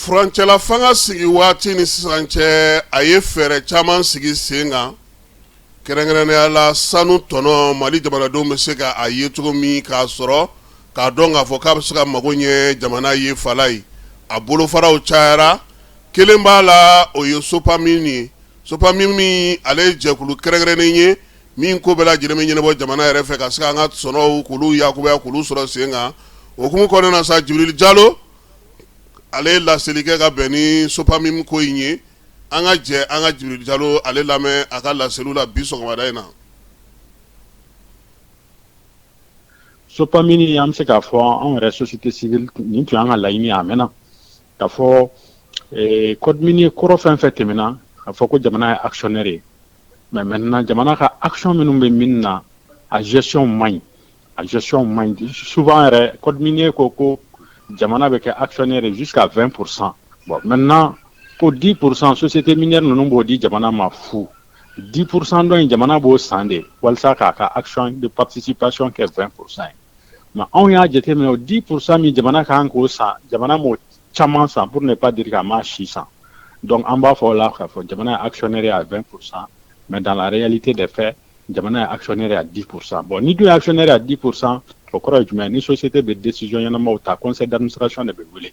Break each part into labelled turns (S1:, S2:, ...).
S1: Furancɛla fanga sigi waati ni sisan cɛ, a ye fɛɛrɛ caman sigi sen kan, kɛrɛnkɛrɛnnenya la sanu tɔnɔ, Mali jamanadenw bɛ se ka a ye cogo min k'a sɔrɔ k'a dɔn k'a fɔ k'a bɛ se ka mago ɲɛ jamana ye. Fala ye, a bolofaraw cayara. Kelen b'a la, o ye Sopamine ye. Sopamine min, ale ye jɛkulu kɛrɛnkɛrɛnnen ye min ko bɛɛ lajɛlen bɛ ɲɛnabɔ jamana yɛrɛ fɛ ka se an ka sɔnɔw k'olu yakubaya, k'olu sɔrɔ sen kan. O hukumu kɔnɔna na sa, Jibirili Jalo, ale ye laseli kɛ ka bɛn ni Sopamine ko in ye. An ka jɛ an ka Jibirili Jalo ale lamɛn a ka laseliw la bi sɔgɔmada in na.
S2: Sopamine, an bɛ se k'a fɔ anw yɛrɛ société civile, nin tun y'an ka laɲini ye a mɛnna, k'a fɔ code minier kɔrɔ fɛn fɛn tɛmɛna, k'a fɔ ko jamana ye actionnaire ye. Mais maintenant, jamana ka action minnu bɛ mine na, a gestion man ɲi, a gestion man ɲi. Souvent yɛrɛ, code minier ko ko jamana bɛ kɛ actionnaire ye jusqu'à 20%. Bon, maintenant, ko 10%, société minière ninnu b'o di jamana ma fu. 10% dɔ in, jamana b'o san de walasa k'a ka action de participation kɛ 20% ye. Mais anw y'a jateminɛ, o 10% min jamana kan k'o san, jamana m'o caman san, pour ne pas dire k'a m'a si san. Donc an b'a fɔ o la k'a fɔ jamana ye actionnaire à 20%, mais dans la réalité des faits, jamana ye actionnaire à 10%. Bon, ni dun ye actionnaire à 10%, o kɔrɔ ye jumɛn? Ni société bɛ décision ɲɛnamaw ta, conseil d'administration de bɛ wele.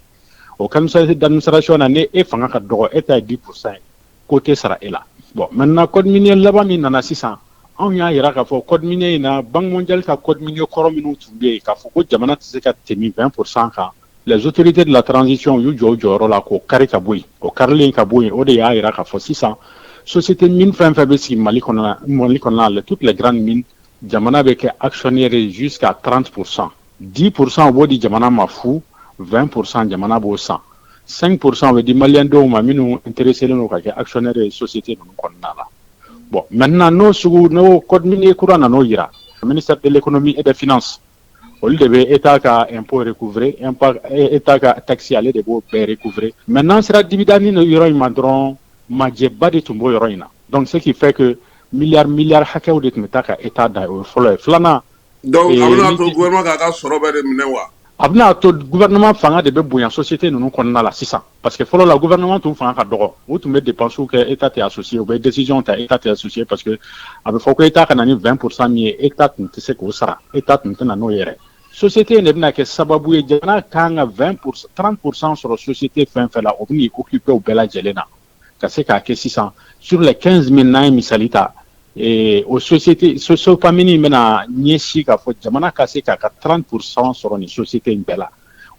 S2: O conseil d'administration na, ni e fanga ka dɔgɔ, e ta ye 10% ye, ko tɛ sara e la. Bon, maintenant, code minier laban min nana sisan, anw y'a yira k'a fɔ code minier in na, Banque mondiale ka code minier kɔrɔ minnu tun bɛ yen, k'a fɔ ko jamana tɛ se ka tɛmɛ 20% kan, les autorités de la transition y'u jɔ u jɔyɔrɔ la k'o kari ka bɔ yen. O karilen ka bɔ yen, o de y'a yira k'a fɔ sisan, société mine fɛn fɛn bɛ sigi Mali kɔnɔna la, toutes les grandes mines, jamana bɛ kɛ actionnaire ye jusqu'à 30%. 10%, o b'o di jamana ma fu. 20%, jamana b'o san. 5%, o bɛ di maliyɛn dɔw ma minnu intéressé don ka kɛ actionnaire ye société ninnu kɔnɔna la. Bon, maintenant, n'o sugu n'o code minier kura nan'o yira, ministère de l'Économie et des Finances, olu de bɛ État ka impôt recouvrer, État ka taxe, ale de b'o bɛɛ recouvrer. Maintenant, sera dividende yɔrɔ in ma dɔrɔn, majɛba de tun b'o yɔrɔ in na. Donc ce qui fait que milliard milliard hakɛw de tun bɛ taa ka État da. O ye fɔlɔ ye. Filanan,
S1: Donc a bɛna to gouvernement k'a ka sɔrɔ bɛɛ de minɛ wa?
S2: A bɛna to gouvernement fanga de bɛ bonya société ninnu kɔnɔna la sisan, parce que fɔlɔ la, gouvernement tun fanga ka dɔgɔ. U tun bɛ dépenses kɛ, État tɛ associé, u bɛ décision ta, État tɛ associé, parce que a bɛ fɔ ko État ka na ni 20% min ye, État tun tɛ se k'o sara, État tun tɛ na n'o yɛrɛ. Société in de bɛna kɛ sababu ye, jamana kan ka 20%, 30% sɔrɔ société fɛn fɛn la, o bɛn'i occuper o bɛɛ lajɛlen na ka se k'a kɛ sisan sur les 15 mines. N'an ye misali ta, o société Sopamine bɛna ɲɛsin k'a fɔ jamana ka se k'a ka 30% sɔrɔ nin société in bɛɛ la.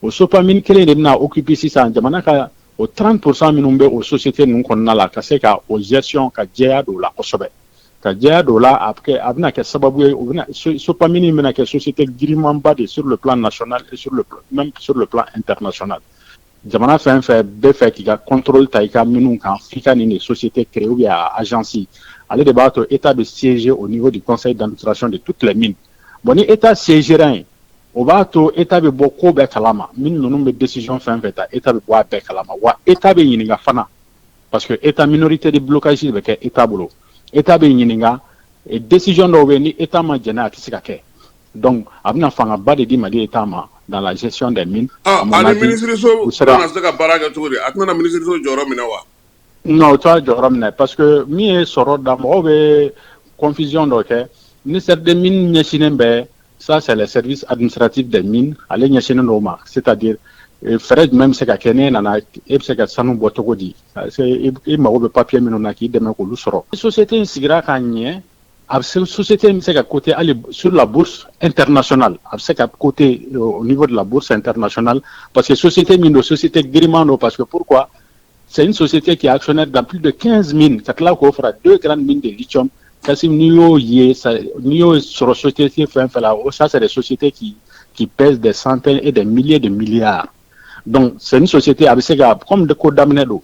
S2: O Sopamine kelen de bɛna occuper sisan jamana ka o 30% minnu bɛ o société ninnu kɔnɔna la, ka se ka o gestion ka jɛya don o la kosɛbɛ, ka jɛya don o la. A bɛ kɛ, a bɛna kɛ sababu ye, o bɛna, Sopamine bɛna kɛ société girimanba de sur le plan national et sur le même sur le plan international. Jamana fɛn fɛn bɛ fɛ k'i ka contrôle ta i ka minnu kan, f'i ka nin de société créer ou bien agence. Ale de b'a to État bɛ siéger au niveau du conseil d'administration de toutes les mines. Bon, ni État siégera yen, o b'a to État bɛ bɔ ko bɛɛ kalama. Mine ninnu bɛ décision fɛn fɛn ta, État bɛ bɔ a bɛɛ kalama. Wa État bɛ ɲininka fana, parce que État, minorité de blocage bɛ kɛ État bolo. État bɛ ɲininka, décision dɔw bɛ yen, ni État ma jɛn n'a ye, a tɛ se ka kɛ. Donc a bɛna fangaba de di Mali État ma dans la gestion des mines.
S1: Ah, ani minisiriso bɛna se ka baara kɛ cogo di? A tɛna minisiriso jɔyɔrɔ minɛ wa?
S2: Non, o t'a jɔyɔrɔ minɛ, parce que min ye sɔrɔ da, mɔgɔw bɛ confusion dɔ kɛ. Ministère des Mines ɲɛsinnen bɛ, ça c'est le service administratif des mines, ale ɲɛsinnen don o ma, c'est-à-dire fɛɛrɛ jumɛn bɛ se ka kɛ, n'e nana, e bɛ se ka sanu bɔ cogo di, i mago bɛ papier minnu na, k'i dɛmɛ k'olu sɔrɔ. Société in sigira ka ɲɛ, a bɛ se, société in bɛ se ka coter hali sur la bourse internationale, a bɛ se ka coter au niveau de la bourse internationale, parce que société min don, société giriman don. Parce que pourquoi? C'est une société qui est actionnaire dans plus de 15 mines, ka tila k'o fara deux grandes mines de lithium. Kassim, n'i y'o ye, n'i y'o sɔrɔ société fɛn fɛn la, ça c'est des sociétés qui pèsent des centaines et des milliers de milliards. Donc c'est une société a bɛ se ka, comme de ko daminɛ don.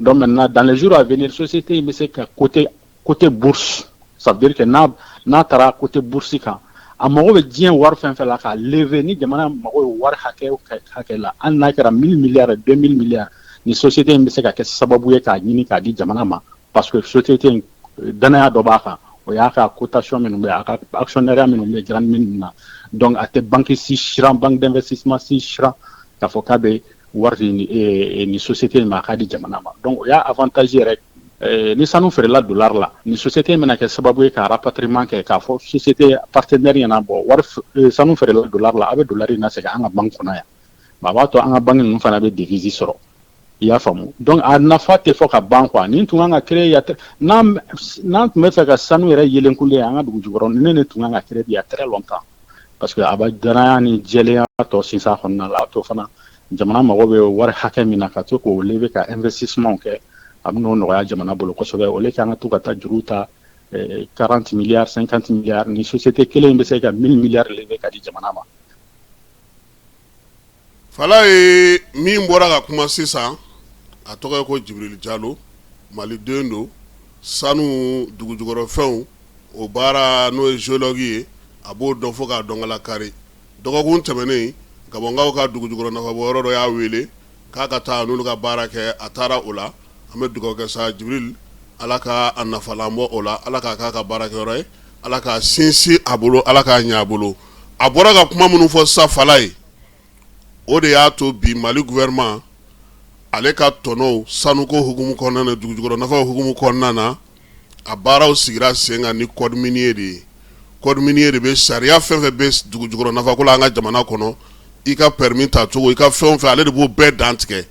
S2: Donc maintenant, dans les jours à venir, société in bɛ se ka coter bourse. Ça veut dire que n'a taara coter bourse kan, a mago bɛ diɲɛ wari fɛn fɛn la k'a lever, ni jamana mago ye wari hakɛ hakɛ la, hali n'a kɛra 1000 milliards, 2000 milliards, ni société in bɛ se ka kɛ sababu ye k'a ɲini k'a di jamana ma, parce que société in, danaya dɔ b'a kan, o y'a ka cotation minnu bɛ, a ka actionnariat minnu bɛ grande mine na. Donc a tɛ banque si siran, banque d'investissement si siran k'a fɔ k'a bɛ wari nin société in ma, a k'a di jamana ma. Donc o y'a avantage yɛrɛ. Ni sanu feerela dollar la, ni société in bɛna kɛ sababu ye ka rapatriement kɛ, k'a fɔ société partenaire ɲɛna, bon, wari sanu feerela dollar la, a bɛ dollar in lasegin an ka banque kɔnɔ yan. A b'a to an ka banque ninnu fana bɛ devise sɔrɔ, i y'a faamu. Donc a nafa tɛ fɔ ka ban quoi. Nin tun kan ka créer ya, n'an tun bɛ fɛ ka sanu yɛrɛ yelenkulen an ka dugu jukɔrɔ, ne ne tun kan ka créer il y a très longtemps, parce que a bɛ danaya ni jɛlenya tɔ sinsin a kɔnɔna la. A to fana jamana mago bɛ wari hakɛ min na ka to k'o lever ka investissement kɛ, a bɛ n'o nɔgɔya jamana bolo kosɛbɛ, au lieu que an ka to ka taa juru ta 40 milliards, 50 milliards. Ni société kelen bɛ se ka 1000 milliards lever ka di jamana ma.
S1: Fala ye min bɔra ka kuma sisan, a tɔgɔ ye ko Jibirili Jalo, maliden don, sanu dugujukɔrɔfɛnw o baara, n'o ye géologue ye, a b'o dɔn fo k'a dɔn kari. Dɔgɔkun tɛmɛnen, Gabɔnkaw ka dugujukɔrɔ nafabɔyɔrɔ dɔ y'a wele k'a ka taa n'olu ka baara kɛ. A taara o la. An bɛ dugawu kɛ sa, Jibirili, Ala ka a nafalan bɔ o la, Ala k'a k'a ka baarakɛyɔrɔ ye, Ala k'a sinsin a bolo, Ala k'a ɲɛ a bolo. A bɔra ka kuma minnu fɔ sisan, Fala ye, o de y'a to bi Mali gouvernement ale ka tɔnɔw sanuko hukumu kɔnɔna na, dugujukɔrɔ nafaw hukumu kɔnɔna na, a baaraw sigira sen kan ni code minier de ye. Code minier de bɛ sariya fɛn fɛn bɛ dugujukɔrɔ nafako la an ka jamana kɔnɔ, i ka permis ta cogo, i ka fɛn o fɛn, ale de b'o bɛɛ dantigɛ.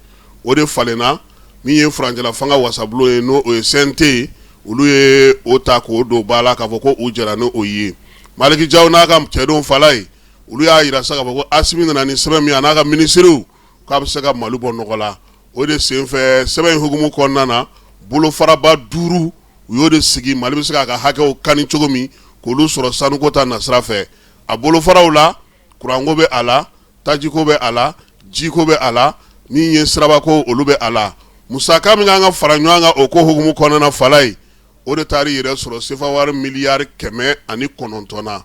S1: O de falenna. Min ye furancɛla fanga wasabulon ye, n'o o ye CNT ye, olu ye o ta k'o don ba la k'a fɔ ko u jɛra ni o ye. Maliki Jaw n'a ka cɛdenw, Fala ye, olu y'a jira sa k'a fɔ ko Asimi nana ni sɛbɛn min ye, a n'a ka minisiriw, k'a bɛ se ka Mali bɔ nɔgɔ la. O de senfɛ, sɛbɛn in hukumu kɔnɔna na, bolofaraba 5, u y'o de sigi, Mali bɛ se k'a ka hakɛw kani cogo min k'olu sɔrɔ sanuko ta nasira fɛ. A bolofaraw la, kuranko bɛ a la, tajiko bɛ a la, jiko bɛ a la, min ye sirabako, olu bɛ a la. Musaka min kan ka fara ɲɔgɔn kan o ko hukumu kɔnɔna na, Fala ye, o de taara yɛrɛ sɔrɔ sefa wari miliyari 109 na.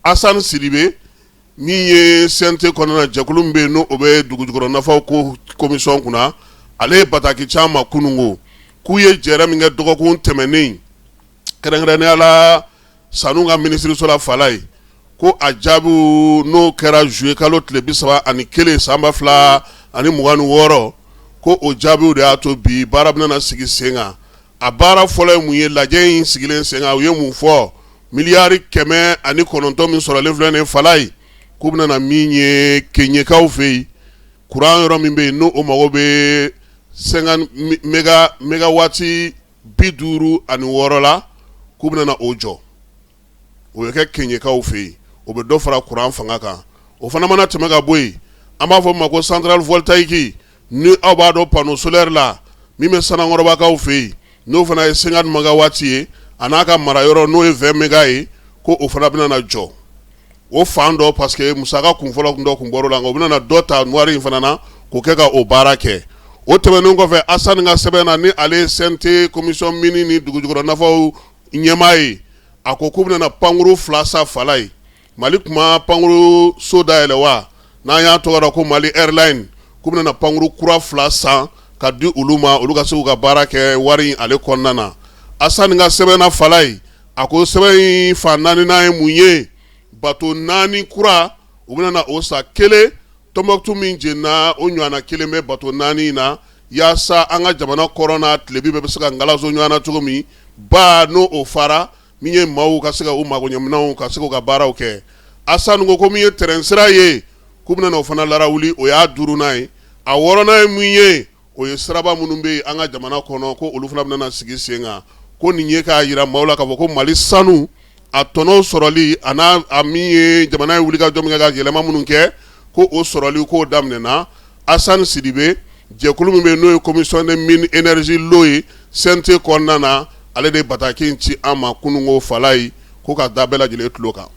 S1: Asan Sidibe, min ye CNT kɔnɔna jɛkulu min bɛ yen, n'o o bɛ dugujukɔrɔ nafaw ko commission kunna, ale ye bataki ci an ma kununko k'u ye jɛrɛ min kɛ dɔgɔkun tɛmɛnen, kɛrɛnkɛrɛnnenya la sanu ka minisiriso la, Fala ye, ko a jaabiw n'o kɛra juillet kalo tile 31 san 2026, ko o jaabiw de y'a to bi baara bɛna sigi sen kan. A baara fɔlɔ ye mun ye? Lajɛ in sigilen sen kan, u ye mun fɔ? Miliyari 109 min sɔrɔlen filɛ nin, Fala ye, k'u bɛna min ye Keɲekaw fɛ yen, kuran yɔrɔ min bɛ yen, n'o o mago bɛ mégawatt 56 la, k'u bɛna o jɔ, o bɛ kɛ Keɲekaw fɛ yen, o bɛ dɔ fara kuran fanga kan. O fana mana tɛmɛ ka bɔ yen, an b'a fɔ ma ko centrale voltaïque, ni aw b'a dɔn panneau solaire la, min bɛ Sanankɔrɔbakaw fɛ yen, n'o fana ye 50 mégawatt ye, a n'a ka mara yɔrɔ, n'o ye 20 méga ye, ko o fana bɛna jɔ o fan dɔ, parce que musaka kun fɔlɔ dɔ kun bɔr'o la, nka o bɛna dɔ ta wari in fana na k'o kɛ ka o baara kɛ. O tɛmɛnen kɔfɛ, Asani ka sɛbɛn na, ni ale ye CNT commission mine ni dugujukɔrɔ nafaw ɲɛmaa ye, a ko k'u bɛna pankuru 2 san. Fala ye, Mali kuma pankuru so dayɛlɛ wa, n'an y'a tɔgɔ da ko Mali Airline, k'u bɛna pankuru kura 2 san ka di olu ma, olu ka se k'u ka baara kɛ wari in ale kɔnɔna na. Asani ka sɛbɛn na, Fala ye, a ko sɛbɛn in fan naaninan ye mun ye? Bato 4 kura, u bɛna o san kelen. Tɔnbɔkutu min jenina, o ɲɔgɔnna kelen bɛ bato 4 in na, yaasa an ka jamana kɔrɔn n'a tilebin bɛɛ bɛ se ka ngalaso ɲɔgɔn na cogo min ba n'o o fara, min ye maaw ka se ka u magoɲɛminɛnw ka se k'u ka baaraw kɛ. Asani ko min ye tɛrɛn sira ye, k'u bɛna o fana larawuli, o y'a duurunan ye. A wɔɔrɔnan ye mun ye? O ye siraba minnu bɛ yen an ka jamana kɔnɔ, ko olu fana bɛna sigi sen kan. Ko nin ye k'a jira maaw la k'a fɔ ko Mali sanu a tɔnɔ sɔrɔli, a n'a a min ye jamana ye wulikajɔ min kɛ ka yɛlɛma minnu kɛ, ko o sɔrɔli k'o daminɛna. Asani Sidibe, jɛkulu min bɛ yen, n'o ye commission de mine énergie l'eau ye CNT kɔnɔna na, ale de ye bataki in ci an ma kununko, Fala ye, ko ka da bɛɛ lajɛlen tulo kan.